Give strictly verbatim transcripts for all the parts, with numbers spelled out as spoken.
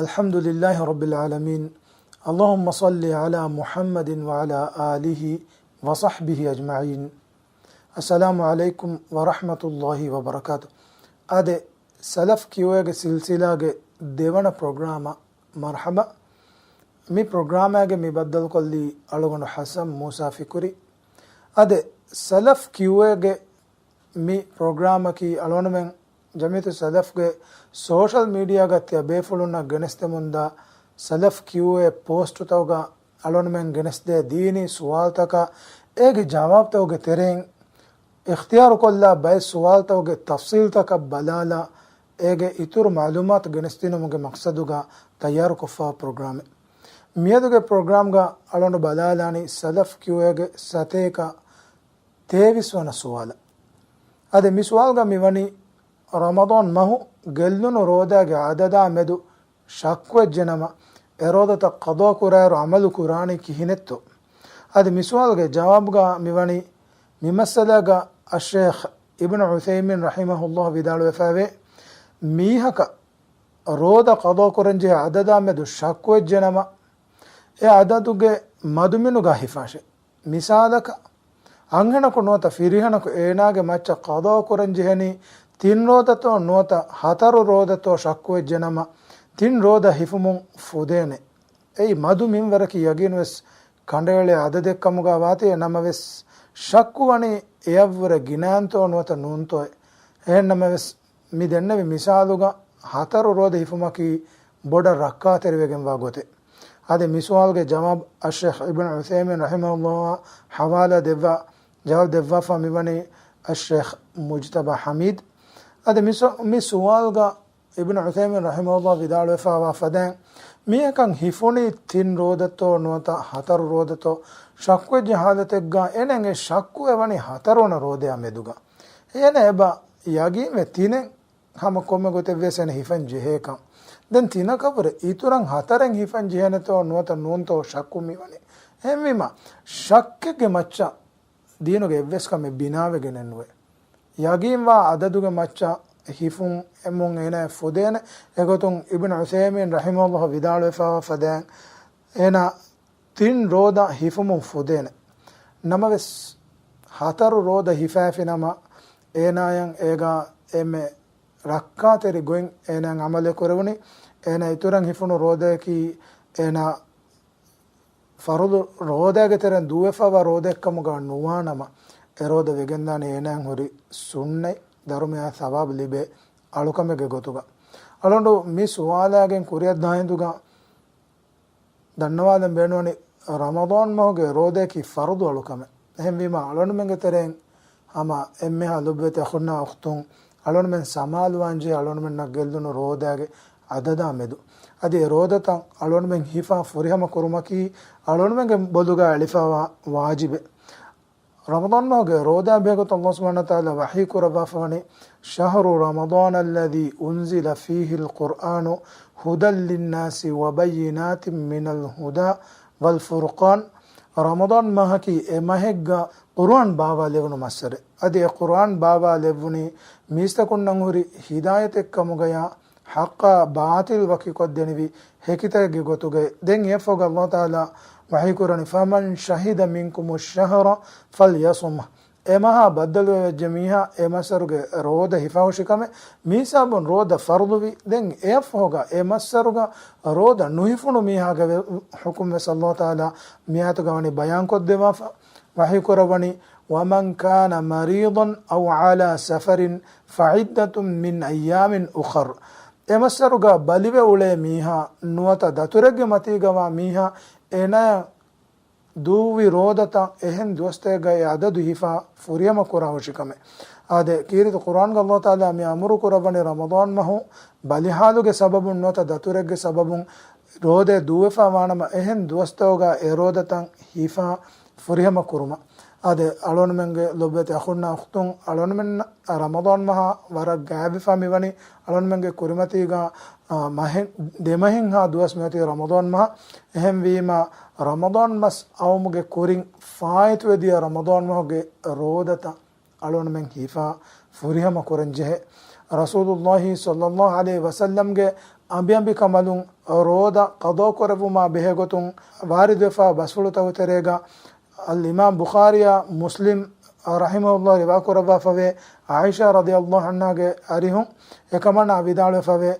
الحمد لله رب العالمين. اللهم صل على محمد وعلى آله وصحبه أجمعين. السلام عليكم ورحمة الله وبركاته. އާދެ، ސަލަފް ކިއުއޭގެ ސިލްސިލާގެ ދެވަނަ ޕްރޮގްރާމަށް މަރްޙަބާ. މި ޕްރޮގްރާމާގެ މި ބައްދަލުކޮށްލީ އަޅުގަނޑު ޙަސަން މޫސާ ފިކުރީ. އާދެ، ސަލަފް ކިއުއޭގެ މި ޕްރޮގްރާމަކީ އަޅުގަނޑުމެން ޖަމިއްޔަތު ސަލަފްގެ ސޯޝަލް މީޑިއާގަ ތިޔަ ބޭފުޅުންނަށް ގެނެސްދެމުންދާ ސަލަފް ކިއުއޭ ޕޯސްޓުތަކުގަ އަޅުގަނޑުމެން ގެނެސްދޭ ދީނީ ސުވާލުތަކާ އޭގެ ޖަވާބުތަކުގެ ތެރެއިން އިޚްތިޔާރުކޮށްލާ ބައެއް ސުވާލުތަކުގެ ތަފްސީލްތަކަށް ބަލާލާ، އޭގެ އިތުރު މައުލޫމާތު ގެނެސްދިނުމުގެ މަޤްޞަދުގަ ތައްޔާރުކޮށްފަވާ ޕްރޮގްރާމެއް. މިއަދުގެ ޕްރޮގްރާމްގަ އަޅުގަނޑު ބަލާލާނީ ސަލަފް ކިއުއޭގެ ސަތޭކަ ތޭވީސް ވަނަ ސުވާލަށް. އަދި މި ސުވާލުގަ މިވަނީ، ރަމަޟާން މަހު ގެއްލުނު ރޯދާގެ އަދަދާ މެދު ޝައްކުވެއްޖެނަމަ، އެ ރޯދަތައް ޤަޟާ ކުރާއިރު ޢަމަލު ކުރާނީ ކިހިނެއްތޯ؟ އަދި މި ސުވާލުގެ ޖަވާބުގަ މިވަނީ، މި މައްސަލާގަ އައްޝޭޚް އިބްނު ޢުޘައިމީން ރަޙިމަހުﷲ ވިދާޅުވެފައިވޭ، މީހަކަށް ރޯދަ ޤަޟާ ކުރަންޖެހޭ އަދަދާ މެދު ޝައްކުވެއްޖެނަމަ، އެ އަދަދުގެ މަދުމިނުގަ ހިފާށޭ. މިސާލަކަށް، އަންހެނަކު ނުވަތަ ފިރިހެނަކު އޭނާގެ މައްޗަށް ޤަޟާ ކުރަންޖެހެނީ ތިން ރޯދަތޯ ނުވަތަ ހަތަރު ރޯދަތޯ ޝައްކުވެއްޖެނަމަ، ތިން ރޯދަ ހިފުމުން ފުދޭނެ. އެއީ މަދު މިންވަރަކީ ޔަގީނުވެސް ކަނޑައެޅޭ އަދަދެއްކަމުގަ ވާތީ، ނަމަވެސް ޝައްކު ވަނީ އެއަށްވުރެ ގިނައިންތޯ ނުވަތަ ނޫންތޯއޭ. އެހެންނަމަވެސް، މި ދެންނެވި މިސާލުގަ ހަތަރު ރޯދަ ހިފުމަކީ ބޮޑަށް ރައްކާތެރިވެގެންވާ ގޮތެއް. އަދި މި ސުވާލުގެ ޖަވާބު އައްޝޭޚް އިބްނު ޢުޘައިމީން ރަޙިމަހުﷲ އާ ޙަވާލާ ދެއްވާ، ޖަވާބު ދެއްވާފަ މިވަނީ އައްޝޭޚް މުޖްތަބާ ޙަމީދު. އަދި މި ސު-، މި ސުވާލުގަ އިބްނު ޢުޘައިމީން ރަޙިމަހުﷲ ވިދާޅުވެފައިވާ ފަދައިން، މީހަކަށް ހިފުނީ ތިން ރޯދަތޯ ނުވަތަ ހަތަރު ރޯދަތޯ ޝައްކުވެއްޖެ ޙާލަތެއްގަ، އޭނައަށް އެ ޝައްކު އެވަނީ ހަތަރުވަނަ ރޯދަޔާ މެދުގަ. އޭނަ އެބަ ޔަގީންވެ ތިނެއް ހަމަ ކޮންމެ ގޮތެއްވިޔަސް އޭނަ ހިފަން ޖެހޭކަން. ދެން ތިނަކަށްވުރެ އިތުރަށް ހަތަރެއް ހިފަން ޖެހޭނެތޯ ނުވަތަ ނޫންތޯ ޝައްކު މިވަނީ. އެހެންވީމަ، ޝައްކެއްގެ މައްޗަށް ދީނުގެ އެއްވެސް ކަމެއް ބިނާވެގެނެއް ނުވޭ. ޔަގީންވާ އަދަދުގެ މައްޗަށް ހިފުން އެމުން އޭނައަށް ފުދޭނެ. އެގޮތުން އިބްނު ޢުޘައިމީން ރަޙިމަހުﷲ ވިދާޅުވެފައިވާ ފަދައިން، އޭނަ ތިން ރޯދަ ހިފުމުން ފުދޭނެ. ނަމަވެސް، ހަތަރު ރޯދަ ހިފައިފިނަމަ، އޭނާޔަށް އޭގަ އެންމެ ރައްކާތެރި ގޮތް އޭނާ ޢަމަލެއް ކުރެވުނީ، އޭނާ އިތުރަށް ހިފުނު ރޯދަޔަކީ އޭނާ ފަރުޟު ރޯދައިގެ ތެރެއިން ދޫވެފައިވާ ރޯދައެއްކަމުގަ ނުވާނަމަ، އެ ރޯދަ ވެގެންދާނީ އޭނާއަށް ހުރި ސުންނަތް ދަރުމަޔާ ސަވާބު ލިބޭ އަޅުކަމެއްގެ ގޮތުގަ. އަޅުގަނޑު މި ސުވާލާގެން ކުރިއަށްދާ ހިނދުގަ ދަންނަވާލަން ބޭނުންވަނީ، ރަމަޟާން މަހުގެ ރޯދައަކީ ފަރުޟު އަޅުކަމެއް. އެހެންވީމަ، އަޅުގަނޑުމެންގެ ތެރެއިން ހަމަ އެންމެހާ ލޮބުވެތި އަޚުންނާ އުޚްތުން، އަޅުގަނޑުމެން ސަމާލުވާންޖެހޭ އަޅުގަނޑުމެންނަށް ގެއްލުނު ރޯދައިގެ އަދަދާ މެދު. އަދި އެ ރޯދަތައް އަޅުގަނޑުމެން ހިފާ ފުރިހަމަ ކުރުމަކީ އަޅުގަނޑުމެންގެ ބޮލުގަ އެޅިފައިވާ ވާޖިބެއް. ރަމަޟާން މަހުގެ ރޯދައާ ބެހޭގޮތުން ﷲ ސުބްޙާނަހޫ ވަތަޢާލާ ވަޙީ ކުރައްވާފަވަނީ، شهر رمضان الذي أنزل فيه القرآن هدى للناس وبينات من الهدى والفرقان. ރަމަޟާން މަހަކީ އެ މަހެއްގަ ޤުރުއާން ބާވާލެވުނު މައްސަރެއް. އަދި އެ ޤުރުއާން ބާވާލެއްވުނީ މީސްތަކުންނަށް ހުރި ހިދާޔަތެއްކަމުގަޔާ، ޙައްޤާ ބާޠިލް ވަކިކޮށްދެނިވި ހެކިތަކެއްގެ ގޮތުގައި. ދެން އެއަށްފަހުގަ ﷲ ތަޢާލާ ވަޙީކުރަނީ، فمن شهد منكم الشهر فليصمه. އެ މަހާ ބައްދަލުވެވެއްޖެ މީހާ އެ މައްސަރުގެ ރޯދަ ހިފާހުށި ކަމެއް. މިހިސާބުން ރޯދަ ފަރުޟުވި. ދެން އެއަށްފަހުގަ އެ މައްސަރުގަ ރޯދަ ނުހިފުނު މީހާގެ ވެ-، ޙުކުމް ވެސް ﷲ ތަޢާލާ މިއާޔަތުގަ ވަނީ ބަޔާންކޮށްދެއްވާފަ. ވަޙީކުރައްވަނީ، ومن كان مريضا أو على سفر فعدة من أيام أخر. އެ މައްސަރުގަ ބަލިވެ އުޅޭ މީހާ ނުވަތަ ދަތުރެއްގެ މަތީގަވާ މީހާ އޭނާޔަށް ދޫވި ރޯދަތައް އެހެން ދުވަސްތަކެއްގައި އަދަދު ހިފާ ފުރިހަމަ ކުރާހުށިކަމެއް. އާދެ، ކީރިތި ޤުރުއާންގަ ﷲ ތަޢާލާ މި އަމުރު ކުރައްވަނީ ރަމަޟާން މަހު ބަލިހާލުގެ ސަބަބުން ނުވަތަ ދަތުރެއްގެ ސަބަބުން ރޯދައެއް ދޫވެފަ ވާނަމަ، އެހެން ދުވަސްތަކުގަ އެ ރޯދަތައް ހިފާ ފުރިހަމަ ކުރުމަށް. އާދެ، އަޅުގަނޑުމެންގެ ލޮބުވެތި އަޚުންނާ އުޚްތުން، އަޅުގަނޑުމެން ރަމަޟާން މަހާ ވަރަށް ގާތްވެފަ މިވަނީ. އަޅުގަނޑުމެންގެ ކުރިމަތީގަ، އާ، މަހެއް، ދެމަހެއްހާ ދުވަސް މިއޮތީ ރަމަޟާން މަހަށް. އެހެންވީމަ، ރަމަޟާން މަސް އައުމުގެ ކުރިން ފާއިތުވެދިޔަ ރަމަޟާން މަހުގެ ރޯދަތައް އަޅުގަނޑުމެން ހިފާ ފުރިހަމަ ކުރަން ޖެހޭ. ރަސޫލުﷲ ޞައްލަﷲ ޢަލައިހި ވަސައްލަމްގެ އަނބިއަނބިކަނބަލުން ރޯދަ ޤަޟާކުރެއްވުމާ ބެހޭގޮތުން ވާރިދުވެފާ ބަސްފުޅުތަކުގެ ތެރޭގަ އަލްއިމާމް ބުޚާރީއާ މުސްލިމް ރަޙިމަހުﷲ ރިވާކުރައްވާފަވޭ، ޢާއިޝާ ރަޟިޔަﷲ ޢަންހާގެ އަރިހުން އެކަމަނާ ވިދާޅުވެފަވޭ،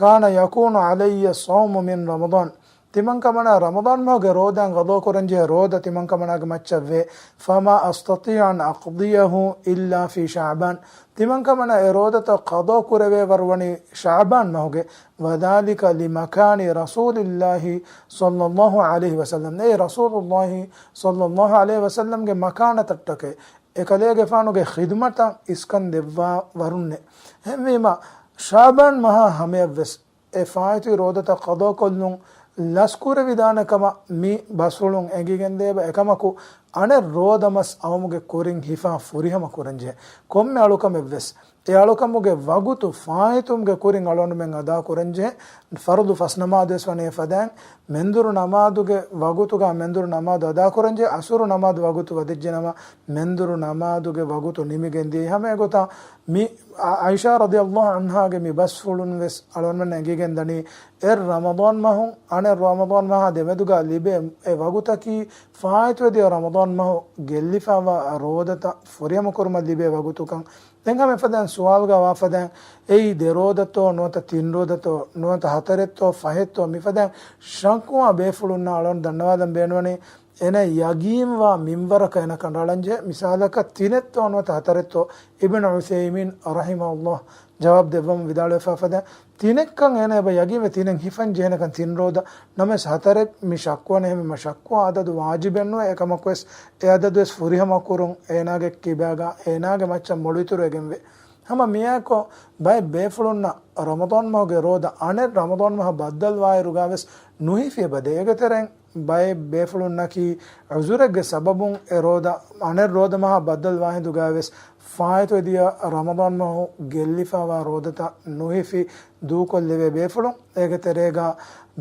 كان يكون علي الصوم من رمضان، ތިމަންކަމަނާ ރަމަޟާން މަހުގެ ރޯދައިން ޤަޟާކުރަންޖެހޭ ރޯދަ ތިމަންކަމަނާގެ މައްޗަށްވޭ، فما أستطيع أن أقضيه إلا في شعبان، ތިމަންކަމަނާ އެ ރޯދަތައް ޤަޟާކުރެވޭވަރު ވަނީ ޝަޢުބާން މަހުގެ، وذلك لمكانة رسول الله صلى الله عليه وسلم، އެ ރަސޫލުﷲ ޞައްލަﷲ ޢަލައިހި ވަސައްލަމްގެ މަކާނަތަށްޓަކައި، އެކަލޭގެފާނުގެ ޚިދުމަތަށް އިސްކަން ދެއްވާ ވަރުންނޭ. އެހެންވީމަ، ޝަޢުބާން މަހާ ހަމަޔަށްވެސް އެ ފާއިތުވި ރޯދަތައް ޤަޟާކޮށްލުން ލަސްކުރެވިދާނެ ކަމަށް މި ބަސްފުޅުން އެނގިގެންދޭބަ، އެކަމަކު އަނެއް ރޯދަމަސް އައުމުގެ ކުރިން ހިފާ ފުރިހަމަ ކުރަންޖެހޭ. ކޮންމެ އަޅުކަމެއްވެސް އެ އަޅުކަމުގެ ވަގުތު ފާއިތުވުމުގެ ކުރިން އަޅުގަނޑުމެން އަދާ ކުރަންޖެހޭ. ފަރުޟު ފަސް ނަމާދުވެސް ވަނީ އެފަދައިން، މެންދުރު ނަމާދުގެ ވަގުތުގަ މެންދުރު ނަމާދު އަދާ ކުރަންޖެހޭ. އަސުރު ނަމާދު ވަގުތު ވަދެއްޖެނަމަ، މެންދުރު ނަމާދުގެ ވަގުތު ނިމިގެން ދިޔައީ. ހަމަ އެގޮތަށް މި ޢާ-، ޢާއިޝާ ރަޟިޔަﷲ ޢަންހާގެ މި ބަސްފުޅުން ވެސް އަޅުގަނޑުމެން އެނގިގެން ދަނީ، އެއް ރަމަޟާން މަހުން އަނެއް ރަމަޟާން މަހާ ދެމެދުގަ ލިބޭ އެ ވަގުތަކީ، ފާއިތުވެދިޔަ ރަމަޟާން މަހު ގެއްލިފައިވާ ރޯދަތައް ފުރިހަމަ ކުރުމަށް ލިބޭ ވަގުތުކަން. ދެން ހަމަ އެފަދައިން ސުވާލުގަ ވާފަދައިން، އެއީ ދެ ރޯދަތޯ ނުވަތަ ތިން ރޯދަތޯ ނުވަތަ ހަތަރެއްތޯ ފަހެއްތޯ؟ މިފަދައިން ޝައްކުވާ ބޭފުޅުންނާ އަޅުގަނޑު ދަންނަވާލަން ބޭނުންވަނީ، އޭނަ ޔަގީންވާ މިންވަރަކަށް އޭނަ ކަނޑައަޅަންޖެހޭ. މިސާލަކަށް ތިނެއްތޯ ނުވަތަ ހަތަރެއްތޯ؟ އިބްނު ޢުޘައިމީން ރަޙިމަހުﷲ ޖަވާބު ދެއްވަމުން ވިދާޅުވެފަ ފަދަ، ތިނެއްކަން އޭނަ އެބަ ޔަގީންވެ ތިނެއް ހިފަން ޖެހޭނެކަން ތިން ރޯދަ. ނަމަވެސް ހަތަރެއް މި ޝައްކުވާނެ، އެހެންވީމަ ޝައްކުވާ އަދަދު ވާޖިބެއްނުވޭ. އެކަމަކުވެސް އެ އަދަދުވެސް ފުރިހަމަ ކުރުން އޭނާގެ ކިބާގަ އޭނާގެ މައްޗަށް މޮޅު އިތުރުވެގެންވޭ. ހަމަ މިއާއެކު ބައެއް ބޭފުޅުންނަށް ރަމަޟާން މަހުގެ ރޯދަ އަނެއް ރަމަޟާން މަހަށް ބައްދަލުވާއިރުގަވެސް ނުހިފި އެބަދޭ. އޭގެ ތެރެއިން ބައެއް ބޭފުޅުންނަކީ ޢުޛުރެއްގެ ސަބަބުން އެ ރޯދަ އަނެއް ރޯދަ މަހާ ބައްދަލުވާ ހިނދުގަވެސް ފާއިތުވެދިޔަ ރަމަޟާން މަހު ގެއްލިފައިވާ ރޯދަތައް ނުހިފި ދޫކޮށްލެވޭ ބޭފުޅުން. އޭގެ ތެރޭގަ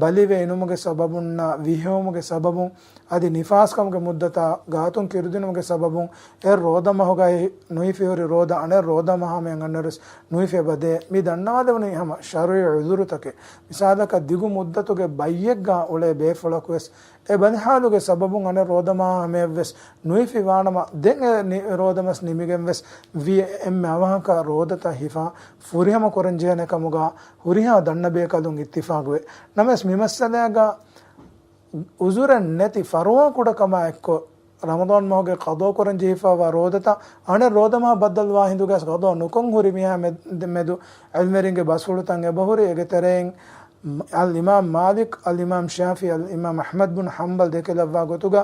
ބަލިވެ އިނުމުގެ ސަބަބުންނާ ވިހެއުމުގެ ސަބަބުން އަދި ނިފާސްކަމުގެ މުއްދަތާ ގާތުން ކިރުދިނުމުގެ ސަބަބުން އެ ރޯދަ މަހުގައި ނުހިފިހުރި ރޯދަ އަނެއް ރޯދަ މަހާމެން އަންނައިރުވެސް ނުހިފި އެބަދޭ. މި ދަންނަވާލެވުނީ ހަމަ ޝަރުޢީ ޢުޛުރުތަކެއް. މިސާލަކަށް ދިގު މުއްދަތުގެ ބައްޔެއްގަ އުޅޭ ބޭފުޅަކުވެސް އެ ބަލިހާލުގެ ސަބަބުން އަނެއް ރޯދަ މަހާ ހަމަޔަށްވެސް ނުހިފި ވާނަމަ، ދެން އެ ނި-، ރޯދަމަސް ނިމިގެންވެސް ވިޔަ އެންމެ އަވަހަކަށް ރޯދަތައް ހިފާ ފުރިހަމަ ކުރަންޖެހޭނެ ކަމުގަ ހުރިހާ ދަންނަބޭކަލުން އިއްތިފާގުވޭ. ނަމަވެސް މި މައްސަލައިގަ ޢުޛުރެއް ނެތި ފަރުވާ ކުޑަކަމާ އެއްކޮށް، ރަމަޟާން މަހުގެ ޤަޟާ ކުރަން ޖެހިފައިވާ ރޯދަތައް އަނެއް ރޯދަ މަހަށް ބައްދަލުވާ ހިނދުގަސް ޤަޟާ ނުކޮށް ހުރި މީހާ މެ-، މެދު ޢިލްމުވެރިންގެ ބަސްފުޅުތައް އެބަހުރި. އޭގެ ތެރެއިން އަލް އިމާމް މާލިކް، އަލް އިމާމް ޝާފިޢީ، އަލް އިމާމް އަޙްމަދު ބިން ޙަންބަލް ދެކެލައްވާ ގޮތުގަ،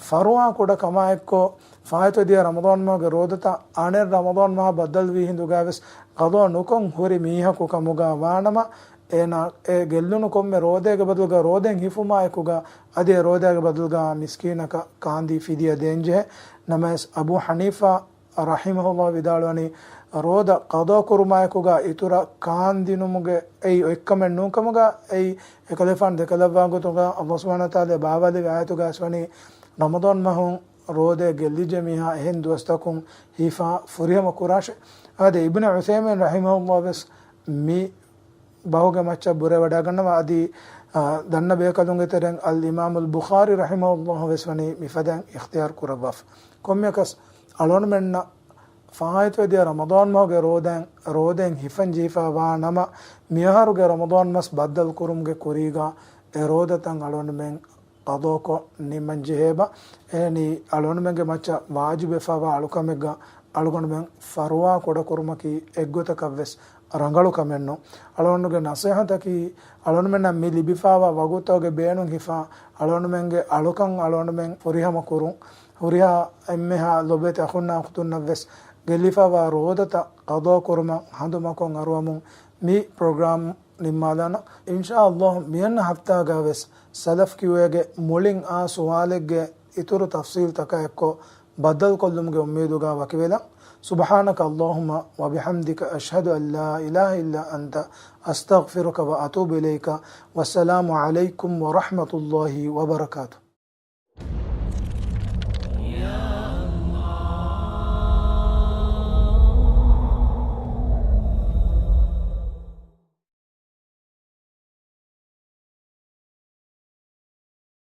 ފަރުވާ ކުޑަ ކަމާއެއްކޮށް، ފާއިތުވެދިޔަ ރަމަޟާން މަހުގެ ރޯދަތައް އަނެއް ރަމަޟާން މަހަށް ބައްދަލުވީ ހިނދުގަވެސް ޤަޟާ ނުކޮށް ހުރި މީހަކު ކަމުގަ ވާނަމަ، އޭނާ އެ ގެއްލުނު ކޮންމެ ރޯދައިގެ ބަދަލުގަ ރޯދައިން ހިފުމާއެކުގަ، އަދި އެ ރޯދައިގެ ބަދަލުގަ މިސްކީނަކަށް ކާންދީ ފިދިޔަ ދޭންޖެހޭ. ނަމަވެސް އަބޫ ޙަނީފާ ރަޙިމަހުﷲ ވިދާޅުވަނީ، ރޯދަ ޤަޟާ ކުރުމާއެކުގަ އިތުރަށް ކާންދިނުމުގެ އެއީ އޮތްކަމެއް ނޫންކަމުގަ، އެއީ އެކަލޭފާނު ދެކެލައްވާ ގޮތުގަ، ﷲ ސުބްޙާނަހޫ ވަތަޢާލާ ބާވާލެއްވި އާޔަތުގައިވެސް ވަނީ، ރަމަޟާން މަހުން ރޯދައެއް ގެއްލިއްޖެ މީހާ އެހެން ދުވަސްތަކުން ހިފާ ފުރިހަމަ ކުރާށޭ. އާދެ، އިބްނު ޢުޘައިމީން ރަޙިމަހުﷲ ވެސް މި ބަހުގެ މައްޗަށް ބުރަވެވަޑައިގަންނަވާ. އަދި، އާ، ދަންނަ ބޭކަލުންގެ ތެރެއިން އަލް އިމާމުލް ބުޚާރީ ރަޙިމަހުﷲ ވެސް ވަނީ މިފަދައިން އިޚްތިޔާރު ކުރައްވާފަ. ކޮންމެއަކަސް އަޅުގަނޑުމެންނަށް ފާއިތުވެދިޔަ ރަމަޟާން މަހުގެ ރޯދައިން، ރޯދައިން ހިފަން ޖެހިފައިވާ ނަމަ، މިއަހަރުގެ ރަމަޟާން މަސް ބައްދަލު ކުރުމުގެ ކުރީގަ އެ ރޯދަތައް އަޅުގަނޑުމެން ޤަޟާކޮށް ނިމަން ޖެހޭބަ، އެހެނީ އަޅުގަނޑުމެންގެ މައްޗަށް ވާޖިބުވެފައިވާ އަޅުކަމެއްގަ އަޅުގަނޑުމެން ފަރުވާ ކުޑަކުރުމަކީ އެއްގޮތަކަށްވެސް ރަނގަޅު ކަމެއް ނޫން. އަޅުގަނޑުގެ ނަޞޭޙަތަކީ، އަޅުގަނޑުމެންނަށް މި ލިބިފައިވާ ވަގުތުގެ ބޭނުން ހިފާ، އަޅުގަނޑުމެންގެ އަޅުކަން އަޅުގަނޑުމެން ފުރިހަމަ ކުރުން، ހުރިހާ އެންމެހާ ލޮބުވެތި އަޚުންނާ އުޚްތުންނަށްވެސް ގެއްލިފައިވާ ރޯދަތައް ޤަޟާ ކުރުމަށް ހަނދުމަކޮށް އަރުވަމުން މި ޕްރޮގްރާމް ނިންމާލާނަން. އިންޝާﷲ މިއަންނަ ހަފްތާގަވެސް ސަލަފް ކިއުއޭގެ މުޅިން އާ ސުވާލެއްގެ އިތުރު ތަފްޞީލްތަކާ އެއްކޮށް ބައްދަލުކޮށްލުމުގެ އުއްމީދުގަ ވަކިވެލަން. سبحانك اللهم وبحمدك، أشهد أن لا إله إلا أنت، أستغفرك وأتوب إليك. والسلام عليكم ورحمة الله وبركاته.